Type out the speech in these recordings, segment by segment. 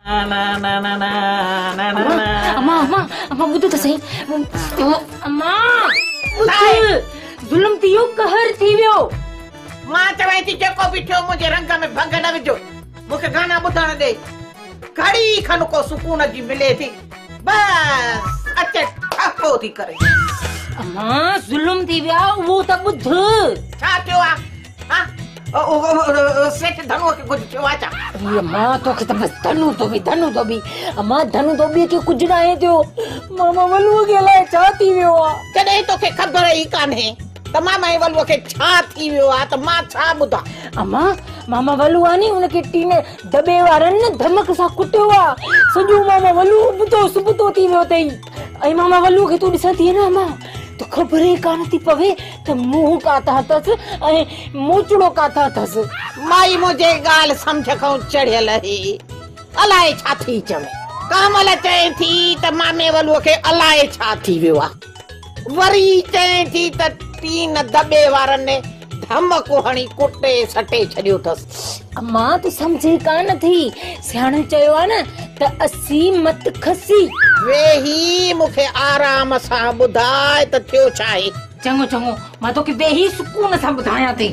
ना ना ना ना। अम्मा अम्मा अम्मा ॿुध त सही। अम्मा ॿुध, ज़ुल्म थी वियो, कहर थी वियो। मां चवां थी जेको बि थियो मुंहिंजे रंग में भंग न विझो, मूंखे गाना ॿुधण ॾे। घड़ी खन को सुकून जी मिले थी, बसि अचे ठको थी करे। अम्मा ज़ुल्म थी विया, उहो त ॿुध। छा थियो आहे? हा सेठ धनुअ खे कुझु थियो आहे छा? अम्मा तोखे त बसि धनु धोबी धनु धोबी। अम्मा धनु धोबीअ खे कुझु नाहे थियो, मामा वलूअ खे अलाए छा थी वियो आहे। जॾहिं तोखे ख़बर ई कान्हे त मामा वलूअ खे छा थी वियो आहे त मां छा ॿुधां? अम्मा मामा वलू आहे नी, उनखे टीन दॿे वारनि न धमक सां कुटियो आहे। सॼो मामा वलू उबतो सुबतो थी वियो अथई। ऐं मामा वलूअ खे तूं ॾिसं थी न अम्मा, त ख़बर ई कान थी पवे त मुंहुं काथा अथसि ऐं मोचड़ो काथा अथसि। माई मुंहिंजे ॻाल्हि सम्झ खां चढ़ियल हुई, अलाए छा थी चवे। कामल चए थी त मामे वलूअ खे अलाए छा थी वियो आहे, वरी चए थी त टीन दॿे वारनि धमक हणी कुटे सटे छॾियो अथसि। अम्मा तूं सम्झे कान थी, सियाणे चयो आहे न त असी मत खसी। वेही मूंखे आराम सां ॿुधाए त थियो छा आहे। चङो चङो मां तोखे वेही सुकून सां ॿुधायां थी।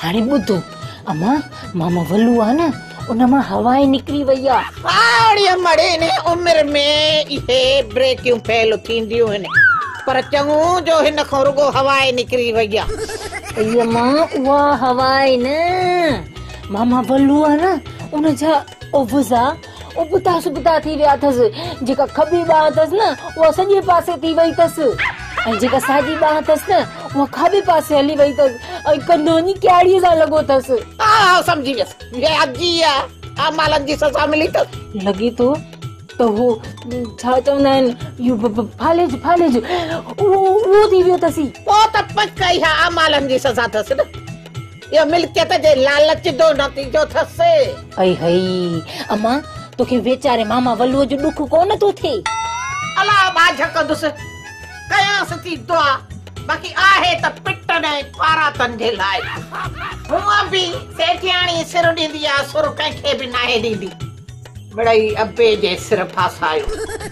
हाणे ॿुध अम्मा, मामा वलू आहे न, उन मां हवा ई निकिरी वई आहे। हाणे मड़े ने उमिरि में इहे ब्रेकियूं फेल थींदियूं आहिनि, पर चङो जो हिन खां रुगो हवा ई निकिरी वई आहे। अम्मा उहा हवा ई न, मामा वलू आहे न, उनजा उबज़ा उबता सुबता थी विया अथसि। जेका खॿी ॿांह अथसि न, उहा सॼे पासे थी वई अथसि, ऐं जेका साॼी ॿांह अथसि न, उहा खाॿे पासे हली वई अथसि, ऐं कंधो वञी क्याड़ीअ सां लॻो अथसि। हा सम्झी वियसि, अजी आहे अमालनि जी सज़ा मिली अथसि। लॻे थो त उहो छा चवंदा आहिनि, इहो फालिज फालिज उहो उहो थी वियो अथसि। पोइ त पक इहा अमालनि जी सज़ा अथसि न, इहो मिल्कियत जे लालच जो नतीजो अथसि। ऐ हई अम्मा, तोखे वेचारे मामा वलूअ जो ॾुख कोन थो थिए? अला बाझ कंदुसि, कयांसि थी दुआ, बाक़ी आहे त पिटनि ऐं पारातनि जे लाइ। हूअं बि सेठियाणी सिर ॾींदी आहे, सुर कंहिंखे बि नाहे ॾींदी। मिड़ई अबे जे सिर फासायो।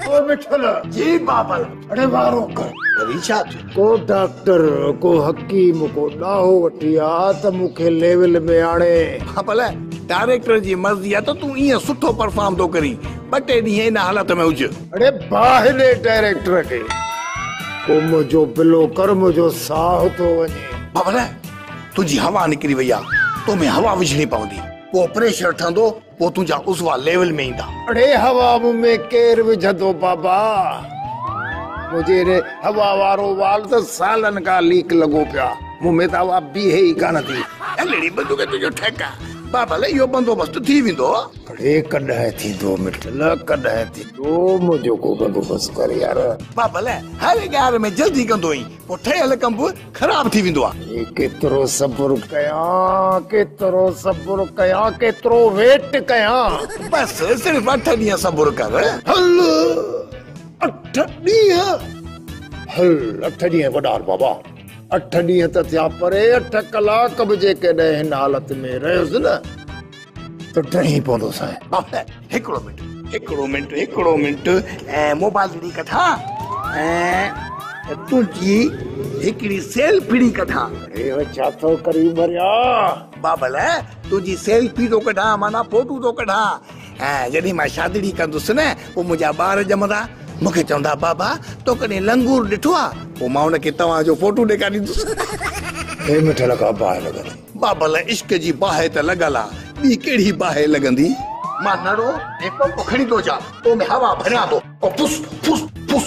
ओ मिठल जी बाबल, अड़े वारो कर। वरी छा थियो? को डॉक्टर को हकीम को ॾाहो वठी आ त मूंखे लेवल में आणे। बाबल डायरेक्टर जी मर्ज़ी आहे त तूं ईअं सुठो परफॉर्म थो करीं, ॿ टे ॾींहं इन हालत में हुज। अड़े बाहि ॾे डायरेक्टर खे, को मुंहिंजो बिलो कर, मुंहिंजो साह थो वञे। बाबल तुंहिंजी हवा निकिरी वई आहे, तो में हवा विझणी पवंदी, पोइ प्रेशर ठहंदो, पोइ तुंहिंजा उज़वा लेवल में ईंदा। अड़े हवा मूं में केरु विझंदो बाबा? मुंहिंजे रे हवा वारो वाल त सालनि खां लीक लॻो पियो आहे, मूं में त हवा बीहे ई कान थी। हलड़ी बंदूक तुंहिंजो ठेक आहे बाबल, इहो बंदोबस्तु थी वेंदो। अड़े कॾहिं थींदो मिठल, कॾहिं थींदो? मुंहिंजो को बंदोबस्तु कर यार। बाबल हर ॻाल्हि में जल्दी कंदो आहीं, पोइ ठहियल कमु बि ख़राबु थी वेंदो आहे। केतिरो सब्र कयां, केतिरो सब्र कयां, केतिरो वेट कयां। बसि सिर्फ़ 8 ॾींहं सब्र कर। हल 8 ॾींहं? हल 8 ॾींहं वॾा बाबा, 8 ॾींहं त थिया परे, 8 कलाक बि जेकॾहिं हिन हालत में रहियुसि न त ॾही पवंदो साईं। बाबा हिकिड़ो मिंट, हिकिड़ो मिंट, हिकिड़ो मिंट, ऐं मोबाइल ॾी कढां ऐं तुंहिंजी हिकिड़ी सेल्फी कढां। अरे छा थो करी मरिया? बाबल तुंहिंजी सेल्फी थो कढां, माना फोटू थो कढां। ऐं जॾहिं मां शादी कंदुसि न, पोइ मुंहिंजा ॿार ॼमंदा, मूंखे चवंदा बाबा तो कॾहिं लंगूर ॾिठो आहे? पोइ मां हुनखे तव्हांजो फोटू ॾेखारींदुसि। हे मिठल का बाहि लॻंदी। बाबल इश्क जी बाहि त लॻल आहे, ॿी कहिड़ी बाहि लॻंदी? मां नड़ो ऐं पंप खणी थो अचां, तो में हवा भरियां थो, पोइ फुस फुस फुस।